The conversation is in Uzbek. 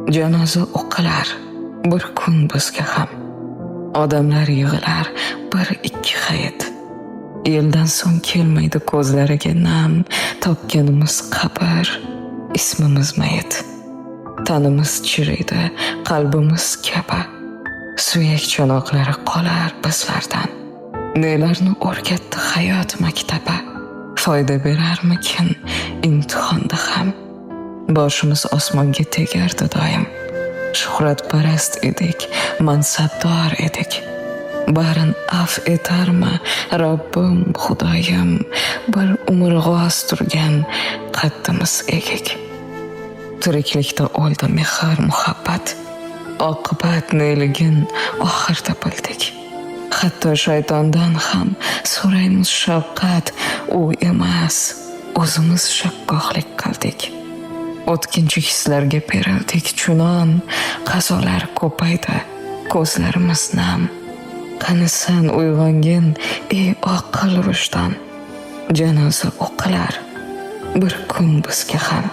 Janoza o'qilar bir kun bizga ham. Odamlar yig'ilar bir ikki hayit. Yildan so'ng kelmaydi ko'zlariga nam, topganimiz qabr, ismimiz mayit. Tanimiz chiriydi, qalbimiz kabi. Suyak chanoqlari qolar bizlardan. Nelarni o'rgatdi hayot maktabi? Foyda berarmikin imtihonda ham? Boshimiz osmonga tegardi doim. Shuhratparast edik, mansabdor edik. Barin af etarmi Robbim, Xudoyim, bir umr g'oz turgan qaddimiz egik. Tiriklikda o'ldi mehr, muhabbat. Oqibat neligin oxirda bildik. Hatto shaytondan ham so'raymiz shafqat, u emas, o'zimiz shakkohlik qildik. O'tkinchi hislarga berildik chunon, qazolar ko'paydi, ko'zlarimiz nam. Qanisan uyg'ongin, ey oqil vijdon. Janoza o'qilar bir kun bizga ham.